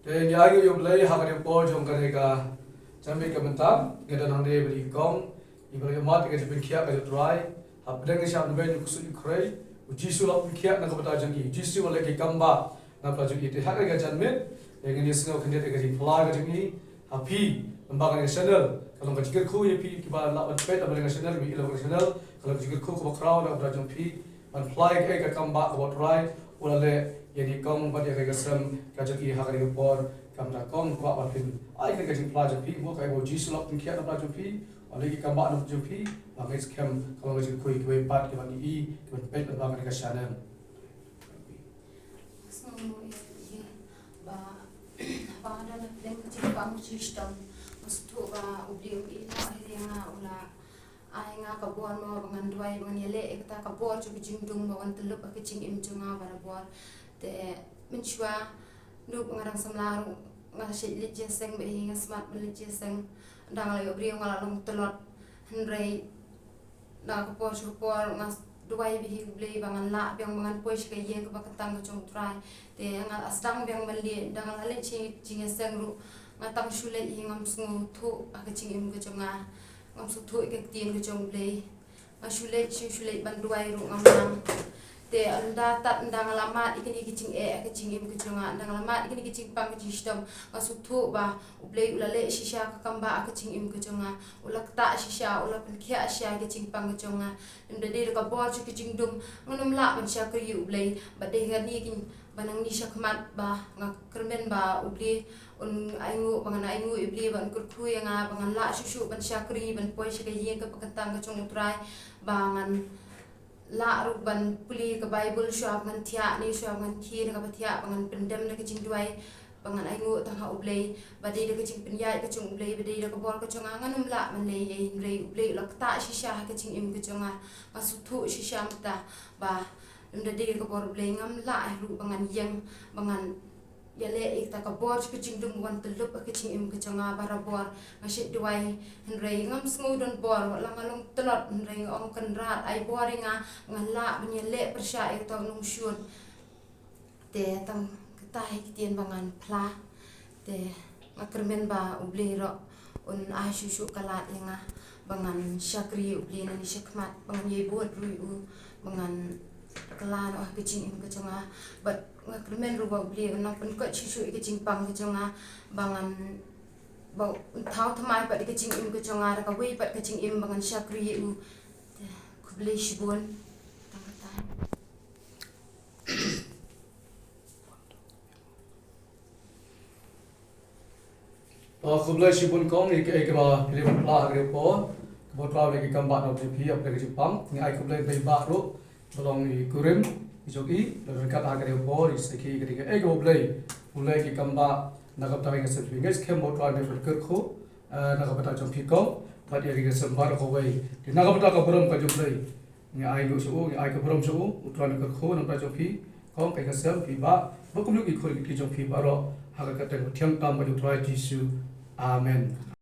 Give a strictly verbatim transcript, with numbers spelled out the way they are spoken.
Te ngi ai nguh ïa U Blei ha kane ka por jong kane ka janmiet ka mynta, ngi don hangne bad i kong, iba la ïohmad ïa ka jingpynkhiah ka jong U Trai, hapdeng ka jingïaid bad ka ksuid ka khrei, U Jisu u la pynkhiah na ka bynta jong ngi, U Jisu u la leh ki kambah na ka bynta jong ngi. Te ha kane ka janmiet, ïa ngin ïa sngew khyndiat ïa ka jingphla ka jong ngi ha phi, lyngba kane ka channel, ka long ka jingkyrkhu ïa phi kiba lah ban peit lyngba kane ka channel, kiba ïohi lyngba kane ka channel, ka long ka jingkyrkhu kaba khraw na ka bynta jong phi, ban phla ïa ka kambah kaba U Trai u la leh ïa i kong bad ïa ka sem ka jong i ha kane ka por. Ka mynta kong, kwah ban phin ai ka jingphla jong phi, mo, ka ei ba U Jisu u la pynkhiah na ka bynta jong phi, u la leh ki kambah na ka bynta jong phi, ba ngin skhem ka long ka jingkyrkhu kiba pat kiba ngi i, kiban peit lyngba kane ka channel. Sngewnguh ïa phi ba, ba nga don hapdeng ka jingpang jingshitom. Nga sngewthuh ba U Blei um ïehnoh ïa nga, u la ai nga ka bor mo ba ngan duwai, ba ngan ïaleh ïa kata ka bor jong ka jingdum ba wan tyllup ha ka jingim jong nga barabor. Te mynshuwa, naduh ba nga dang samla ruh, nga shait leit jingseng bad hi, nga smat ban leit jingseng. Ynda nga la ïoh briew nga la long tlot. Hynrei na ka por sha ka por nga duwai bad hi U Blei ba ngan lah biang ba ngan poi sha ka ïing kaba kyntang ka jong U Trai. Te nga la sdang biang ban leit, ynda nga la leit sha jingïaseng ruh, nga tang shu leit hi, ngam sngewthuh ha ka jingim ka jong nga. Ngam sngewthuh ïa ka ktien ka jong U Blei. Nga shu leit, shu, shu leit ban duwai ruh ngam nang. Te ynda tad, ynda nga la mad ïa kine ki jingeh ha ka jingim ka jong nga, ynda nga la mad ïa kine ki jingpang ka jingshitom, nga sngewthuh ba U Blei u la leh shisha ka kambah ha ka jingim ka jong nga. U la ktah shisha, u la pynkhiah shisha ïa ka jingpang ka jong nga. Lymda dei da ka bor jong ka jingdum, ngan ym lah ban shakri ïa U Blei. Bad dei kane ka ba nangne shakhmat ba nga kyrmen ba U Blei un ainguh, ba ngan ainguh ïa U Blei ba un kyrkhu ïa nga, ba ngan lah shuh shuh ban shakri, ban poi sha ka ïing kaba kyntang ka jong U Trai, ba ngan lah ruh ban pule ka Baibl shuwa ba ngan thiah ne shuwa ba ngan khie na kaba thiah, ba ngan pyndem na ka jingduwai, ba ngan ainguh tang ha U Blei. Ba dei da ka jingpynïaid ka jong U Blei, ba dei da ka bor ka jong nga, ngan ym lah ban leh ei ei, hynrei U Blei u la ktah shisha ha ka jingim ka jong nga. Nga sngewthuh shisha mynta ba lymda dei da ka bor U Blei ngam lah ruh ba ngan ïeng, ba ngan ïaleh ïa kata ka bor jong ka jingdum wan tyllup ha ka jingim ka jong nga barabor. Nga shait duwai, hynrei ngam sngew don bor, wat la nga long tlot, hynrei nga ong, Kynrad, ai bor ïa nga, ngan lah ban ïaleh pyrshah ïa kata u nongshun. Te tang kata hi ktien ba ngan phla. Te nga kyrmen ba U Blei ruh un ai shuh shuh ka lad ïa nga ba ngan shakri ïa U Blei nangne shakhmat, ba ngan ïai bud ruh ïa u, ba ngan kylla noh ha ka jingim ka jong nga. Bad nga kyrmen ruh ba U Blei un nang pynkut shuh shuh ïa ka jingpang ka jong nga, ba ngan, ba un thaw thymmai pat ïa ka jingim ka jong nga da kawei pat ka jingim ba ngan shakri ïa u. Te khublei shibun. Tang kata. Ah, khublei shibun kong, ïa kaei kaba phi la pynpaw ha kane ka por, kaba U Trai u leh ki kambah na ka bynta jong phi, hapdeng ka jingpang. Ngi ai khublei paidbah ruh, ba long i kurim i jong i, la ryngkat ha kane ka por, i sakhi ïa kaei kaba U Blei u leh ki kambah na ka bynta ka sem jong phi. Ngi skhem ba U Trai un kyrkhu, eh, na ka bynta jong phi kong, bad ïa ka sem baroh kawei. Te na ka bynta ka burom ka jong U Blei, ngi ai nguh sha u, ngi ai ka burom sha u, U Trai un kyrkhu na ka bynta jong phi kong, ka ïing ka sem, phi bah, bad kumjuh ki khun ki kti jong phi baroh, ha ka kyrteng bathiang tam ka jong U Trai Jisu. Amen.